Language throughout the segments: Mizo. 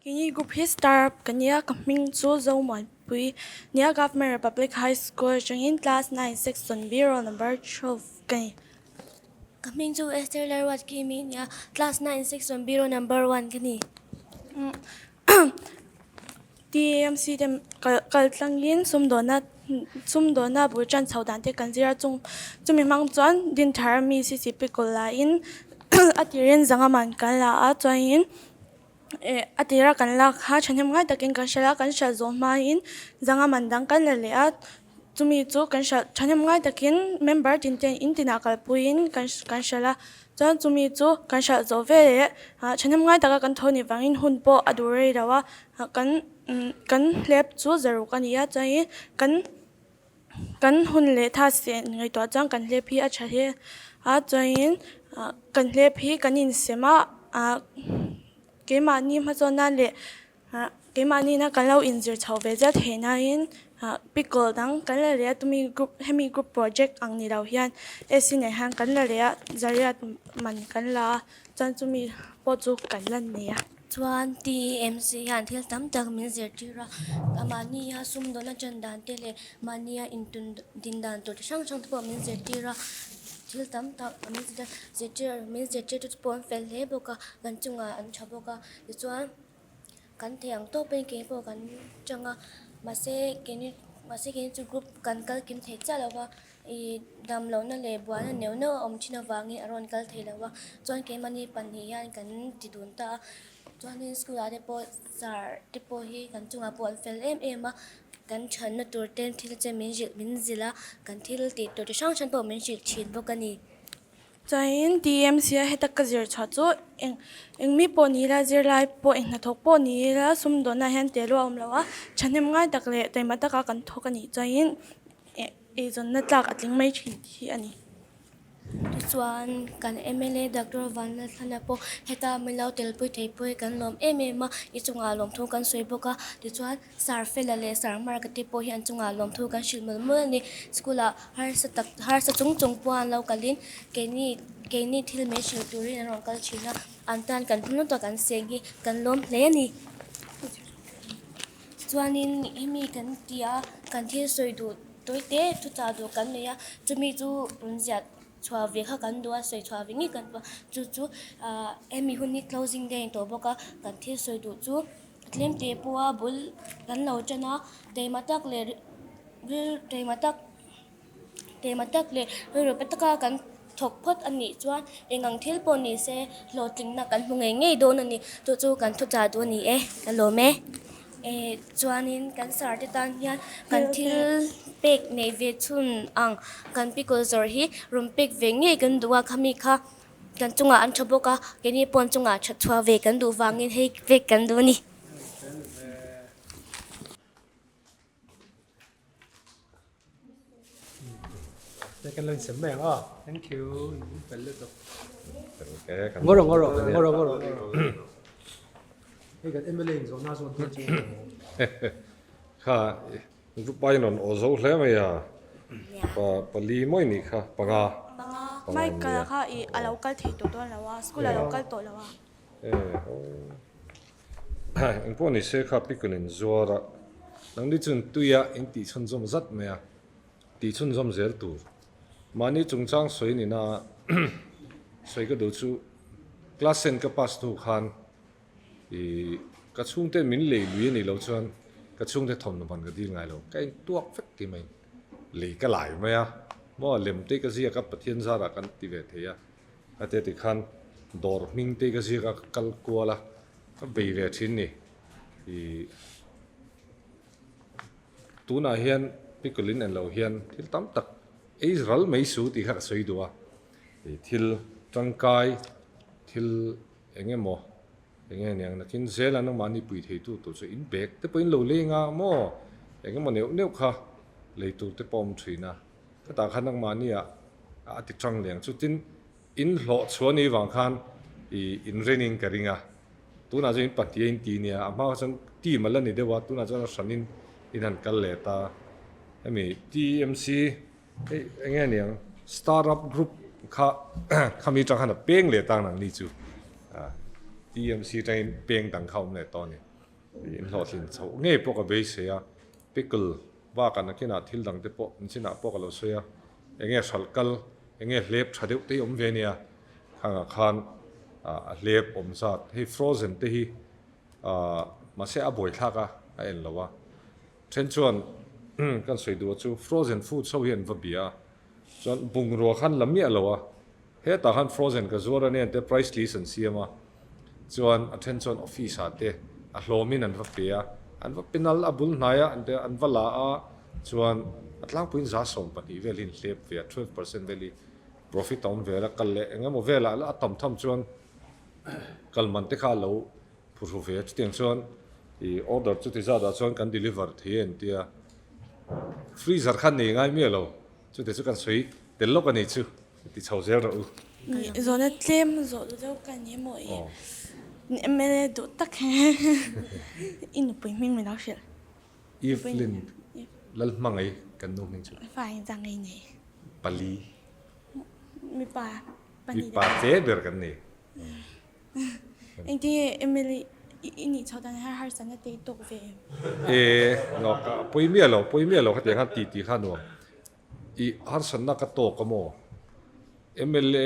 Keini group hi startup ka nia, ka hming chu Zomuanpui nia Government Republic High School atangin class nine section B roll number 12 ka ni. Ka hming chu Esther Lalruatkimi nia, class nine section B roll number one ka ni. TMC te kal tlangin sumdawna sumdawna bul tan chho dan te kan zir a, chung chumi hmang chuan Dinthar mi ccp kawl laiin a tirin zanga man kan la a, chuanin eh a tira kan lak kha thahnem ngai takin kan hrilh a, kan hrilh zawh hmain zanga man dang kan la leh a, chumi chu kan hrilh thahnem ngai takin member tin ten in tinah kalpuiin kan kan hrilh a, chuan chumi chu kan hrilh zawh veleh ah thahnem ngai taka kan tho nih vangin hun pawh a duh rei lo a, kan kan hlep chu zaruk a ni a, chuanin kan kan hun leh tha seh ngaihtuah chuan kan hlep hi a tha hle a chuanin ah kan hlep hi kan insem a ah keimahni hmasawn nan leh ah keimahni na kan lo inzir chho ve zet theih nain ah pickle dang kan la leh a tumi group hemi group project ang ni lo hian ac nen hian kan la leh a zariat man kan la a chuan chumi pawh chu kan la nei a. Chuan TEMC hian thil tam tak min zirtir a, mahnia sumdawn a ṭan dan te leh mahnia intun din dan tur chi hrang hrang te pawh min zirtir a, thil tam tak min zirtir min zirtir te pawh an fel hle bawk a, kan chungah an ṭha bawk a, tichuan kan thei ang tawp in keini pawh kan ṭang a, mahse keini mahse keini chu group kan kal kim thei chiah lo va. Ih dam lohna leh buaina neuh neuh a awm thin avangin a rawn kal thei lo a, chuan keimahni pahnih hian kan ti dun ta a, chuanin school ah te pawh sir te pawh hi kan chungah pawh an fel em em a, kan thatna tur te thil che min hrilh min zilh a, kan thil tih tur chi hrang hrang pawh min hrilh thin bawk a ni. Chuanin TMC a heta ka zir chhuah chu eng eng mi pawh ni ila zirlai pawh eng hnathawk pawh ni ila sumdawnah hian tel a awm lo a, thahnem ngai tak leh taima taka kan thawk a nih chuanin eh Eizawnna tlak a tling mai thin hi a ni. Tichuan, kan mla Doctor Vanlalthlana pawh heta min lo telpui thei pawh hi kan lawm em em a, i chungah lawmthu kan sawi bawk a. Tichuan, Sir Fela leh Sir Mark-a te pawh hi an chungah lawmthu kan hrilh mawlh mawlh a ni. School-ah harsa tak harsa chung chung pawh an lo kalin keini keini thil mai hrilh turin an rawn kal thin a, an tan kan hnu tak an seng hi kan lawm hle a ni. Chuanin hemi kan ti a, kan thil sawi duh tawi te thu chah duh kan nei a, chumi chu rawn ziah chhuah ve kha kan duh a, sawi chhuah ve ngei kan duh a, chu chu ah hemi hun hi closing day a ni tawh bawk a, kan thil sawi duh chu tlem te pawha bul kan lo tan a, taima tak leh ril taima tak. Keimah tak leh rilru pe taka kan thawk phawt a nih chuan eng ang thil pawh ni se hlawhtlinna kan hmu ngei ngei dawn a ni. Chu chu kan thuchah duh a ni e, ka lawm e. Eh chuanin kan sar te tan hian kan thil pek neih ve chhun ang kan pickle zawrh hi rawn pek ve ngei kan duh a, khami kha kan chungah an tha bawk a, keini pawh an chungah that chhuah ve kan duh vangin hei pek kan duh a ni. Kan lo insem mai ang aw. Thank you. Fel lutuk. Ngawr ngawr ngawr ngawr. Hei kan MLA in zawhna zawn dawn chu. Kha group a in rawn aw zo hle mai a. Pa pali mawi nih kha panga. Panga. Michael kha i a lo kal thei tawh dawn lo a, school a lo kal tawh lo a. Eh aw. Engpawh ni se kha pickle in zuar a, nangni chuan tuia in tih chhunzawm zat mai a, tih chhunzawm zel tur. Mahni chungchang sawi nina sawi ka duh chu class ten ka pass hnu khan ih ka chhungte min lei lui a nih loh chuan ka chhungte thawmhnaw ban ka dil ngai lo, ka intuak vek ti mai, lei ka lai mai a, maw lem te ka ziak a Pathian zarah kan ti ve thei a. Hate tikhan dawr hming te ka ziak a, ka kal kual a, ka bei ve thin ni. Ih tunah hian pickle in en loh hian thil tam tak ei ral mai su tih kha ka sawi duh a. Ih thil tangkai thil eng emaw eng nge niang nakin zela nangmahni pui thei tu tur chu in bag te pawhin lo leng a maw eng emaw neuh neuh kha lei tur te pawh a awm thin a. Hetah khan nangmahni ah a ti tang leh ang chu. Tin, in hlawh chhuah ni vang khan ih in renin ka ring a. Tunah chuan in pahnih a in ti nia, a hma kha chuan team a la ni deuh a, tunah chuan a hranin in han kal leh ta. Hemi TMC hei eng nge niang startup group kha khami atang khan a peng leh ta nangni chu. TMC atangin peng dang kha a awm leh tawh a ni. Inhlawhtlin chhoh ngei pawh ka beisei a, pickle bakah nakinah thil dang te pawh inchinah pawh ka lo sawi a, enge hralh kal, enge hlep tha deuh te hi awm ve ania, khangah khan a hlep awm zat, hei frozen te hi mahse a buaithlak a, a en lo a, then chuan kan sawi duh chu frozen foods ho hi an va bia a, chuan bungrua khan la miah lo a, Hetah khan frozen ka zuar ania te price list an siam a, chuan a then chuan office ah te a hlawmin an va pe a, an va penal a bul hnai a an va la a, chuan a tlangpuiin 12% vel hi an hlep ve a, 12% vel hi profit a awm vel a, kal leh eng emaw velah a tam tham chuan kal man te kha a lo phuhru ve a, chutiang chuan ih order chuti zat ah chuan kan deliver thei a entia freezer khan nei ngai miah lo, chute chu kan sawi tel lawk a ni chu. Ti chho zel rawh u. Zawhna tlem zawh duh deuh ka ni maw i MLA duh tak i nupui hming min lo hrilh. Evelyn Lalhmangai kan nu hming chu. Fa engzah ngei nei? Pali. Mipa pahnih. Mipa te ber kan nei. Engtin nge MLA i nih chhoh dan hian harsatna te i tawk ve em? E, pawi miah lo, pawi miah lo khatiang khan ti ti kha nuam. I harsatna ka tawk a maw? Mla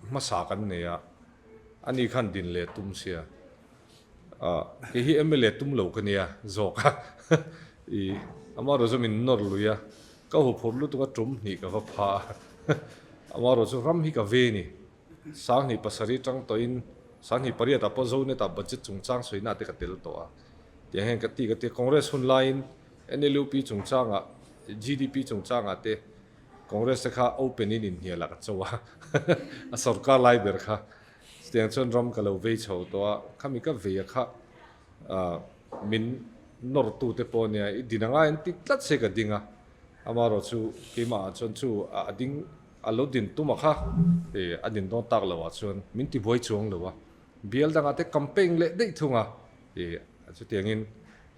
hmasa kan nei a, ani khan din leh tum sia. Ah, kei hi mla tum lo ka nia zawk a. I amaherawh chu min nawr lui a, ka huphurh lutuk a tum hnih ka va pha a. Amaherawh chu ram hi ka ve ni. 7007 tang tawhin 28 ah pawh Zonet ah budget chungchang sawina te ka tel tawh a. Tiang hian ka ti ka ti a, Congress hun laiin NLUP chungchangah GDP chungchangah te Congress te kha open in inhnial ah ka cho a, a sorkar lai ber kha. Chutiang chuan ram ka lo vei chho tawh a, khami ka vei a kha min nawrtu te pawh nia i din anga en ti tlat se ka ding a, amaherawh chu keimah ah chuan chu a ding A lo din tum a kha e a din dawn tak lo ah chuan min ti buai chuang lo a, bial dangah te campaign leh daih thung a, e chutiangin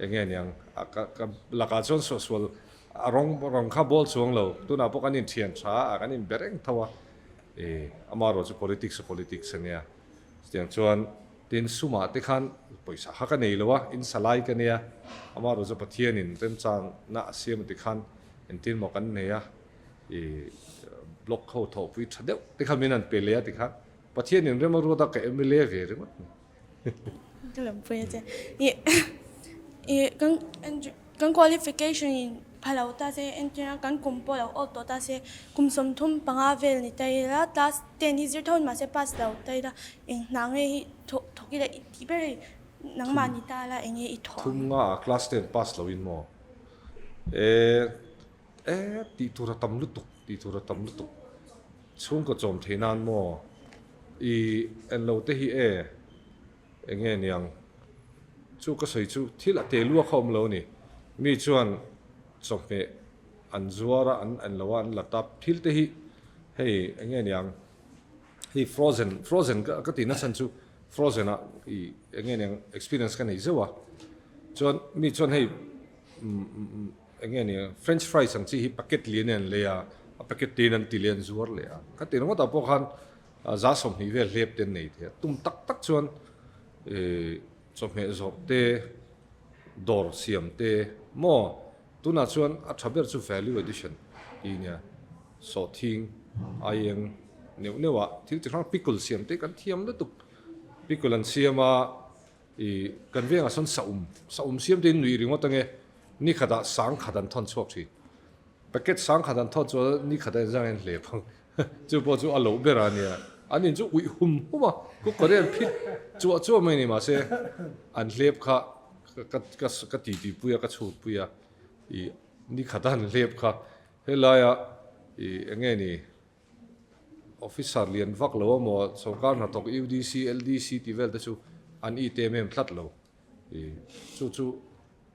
eng nge niang a ka ka lakah chuan suahsual a rawng rawng kha bawl chuang lo, tunah pawh kan inthian tha a kan inbe reng tho a, e amaherawh chu politics a politics a nia, chutiang chuan tin sumah te khan pawisa kha ka nei lo a, in salai ka nia, amaherawh chu Pathianin remchangna a siam ti khan entir maw kan nei a. I blog ho thawhpui tha deuh te kha min han pe leh a ti khan Pathian in rem a ruat a ka MLA ve ringawt ni. Ka lawmpui a che. I i kan kan qualification in pha lo ta se entirna kan kum pawh lo awt tawh ta se kum 35 vel ni ta ila class 10 hi zir tho in mahse pass lo ta ila eng hna nge hi thawk thawk ila i tih ber hei nangmah ni ta la eng nge i thawh ang. Thum nga ah class 10 pass lo in maw? E E tih tur a tam lutuk, tih tur a tam lutuk. Chhungkaw chawm thei nan maw? I en lo te hi e, eng nge niang? Chu ka sawi chu thil a te luak a awm lo a ni. Mi chuan chawhmeh an zuar a, an en lo a, an la tap. Thil te hi hei eng nge niang? Hei frozen, frozen ka tih nachhan chu frozen ah i eng nge niang experience ka nei zeuh a. Chuan mi chuan hei Eng nge nia, French fries ang chi hi packet lian in an lei a, a packet te in an ti leh an zuar leh a. Kha ti ringawtah pawh khan 20% vel hlep te an nei thei a. Tum tak tak chuan chawhmeh zawrh te, dawr siam te maw tunah chuan a tha ber chu value addition tih nia, sawhthing, aieng neuh neuh ah thil chi hrang pickle siam te kan thiam lutuk. Pickle an siam a. I kan vengah sawn saum, saum siam te in nuih ringawt ange, ni khatah sang khat an thawn chhuak thin. Packet sang khat an thawn chuan ni khat a inzang in hlep ang. Chu pawh chu a loh ber a nia. An in chu uih hum hum a, cooker hi an phit chuah chuah mai a ni mahse an hlep kha ka ka ka ti tui pui a, ka chhut pui a, i ni khat a an hlep kha helaia i enge ni Officer lian vak lo amaw sorkar hnathawk UDC, LDC tih vel te chu an it em em tlat lo. I chu chu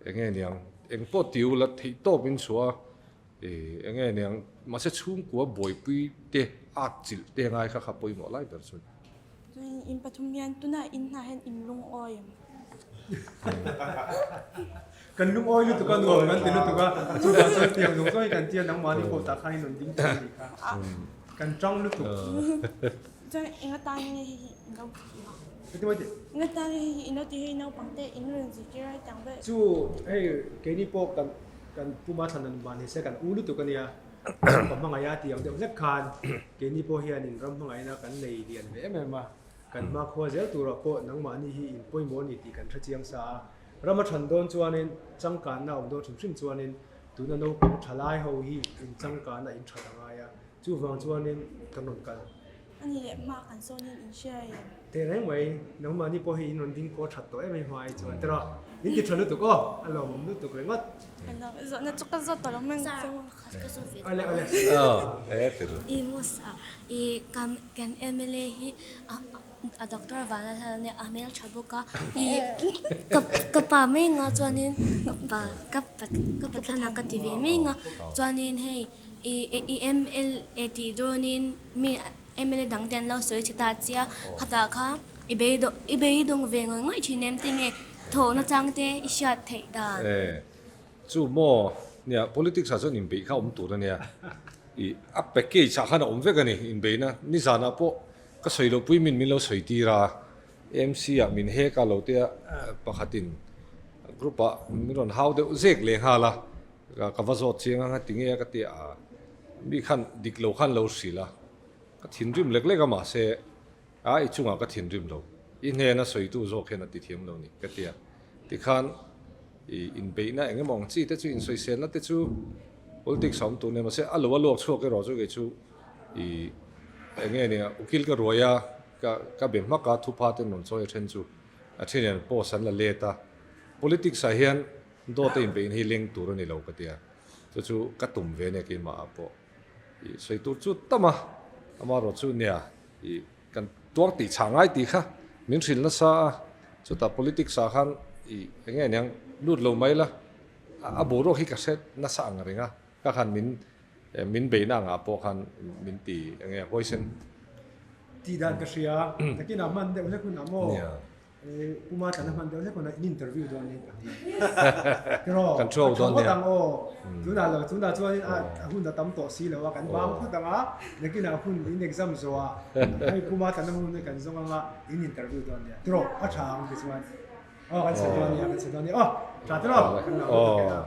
eng nge niang eng pawh ti ula theih tawp in chhuah a, i eng nge niang mahse chhungkua buaipui te at chilh te ngai kha kha pawimawh lai ber chu. Chuan in pathum hian tunah in hnah hian in lungawi em? Kan lungawi lutuk a nuam kan ti lutuk a, chuvang chuan tiang zawng zawng hi kan tia nangmahni pawh tah khan in rawn ding thei a nih kha. Kan tang lutuk. Chuan eng atan nge hei hi in lo ti a? Heti mai tih. Nga tan hei hi ino tih hei naupang te in rawn zirtir a hetiang vel. Chu hei keini pawh kan kan puma thlan dan ban nise kan u lutuk ania ka hmangaih a tih ang deuh hlek khan keini pawh hianin ram hmangaihna kan nei lian ve em em a kan hmakhua zel turah pawh nangmahni hi in pawimawh a ni tih kan hre chiang sa a rama than dawn chuanin changkanna a awm dawn hrim hrim chuanin tuna naupang thalai ho hi in changkanna in that a ngai a chuvang chuanin kan rawn kal. A ni leh hma kan sawnin in hria em? Teh reng mai, nangmahni pawh hi in rawn ding kaw that tawh em em hma ai chuan tiraw? In ti tha lutuk aw, a lawmawm lutuk ringawt. Zawhna chu ka zawt tawh lo mai ang chu. Ka zawt ve Awle awle. Aw, e ti ru. I Musa, i kan kan MLA hi a doctor vana hlan ania a hmel tha bawk a, i ka ka pa mai anga chuanin ka pa ka ka pathian ah ka ti ve mai anga chuanin hei i i MLA tih dawnin Mi MLA dang te an lo sawi che ta chia, khatah kha i beidawng i beidawng ve ngawih ngawih thin em tinge thawhna chang te i hriat theih dan. E, chu maw nia politics ah chuan inbeih kha awm tur ania, i a package ah khan a awm vek ani inbeihna, nizanah pawh ka sawi loh pui min min lo sawi tir a, MC ah min hek a lo te a pakhatin group ah min rawn hau deuh zek leh nghal a, ka va zawt chiang anga tinge a ka ti a. Mi khan dik lo khan lo hrilh a, ka thinrim lek lek a mahse a i chungah ka thinrim lo, i hnena sawitu zawk hian a ti thiam lo ni ka ti a, tikhan i inbeihna eng emaw ang chi te chu insawiselna te chu politics a awm tur nia mahse a lo a luak chhuak erawh chu kei chu i eng nge nia ukil ka ruai a ka ka be hmak a thupha ten rawn chawi a then chu a then hian post an la let a, politics ah hian dawt a inbeihna hi leng tur a ni lo ka ti a. Chu chu ka tum ve ania keimah ah pawh i sawi tur chu tam a, amaherawh chu nia i kan tuar tih chhah ngai tih kha min hrilh nasa a, chutah politics ah khan i eng nge aniang lut lo mai la, a boruak hi ka hre nasa ang reng a, ka khan min min beihna angah pawh khan min ti eng nge huaisen. Tih dan ka hria, nakinah hman deuh hlek hunah maw? Puma tlana hman deuh hlek hunah in interview dawn nia pahnih. Tiraw? Kan thu dawn nia. Ang aw. Tunah lo, tunah chuan a hun a tam tawh si lo a, kan bang phawt ang a, nakinah hun in exam zawh ah hei Puma tlana hman hun hi kan zawng ang a, in interview dawn nia. Tiraw? A tha ang tichuan. Aw kan sawi dawn nia, kan sawi dawn nia. Aw, tha tiraw? Kan lo Aw.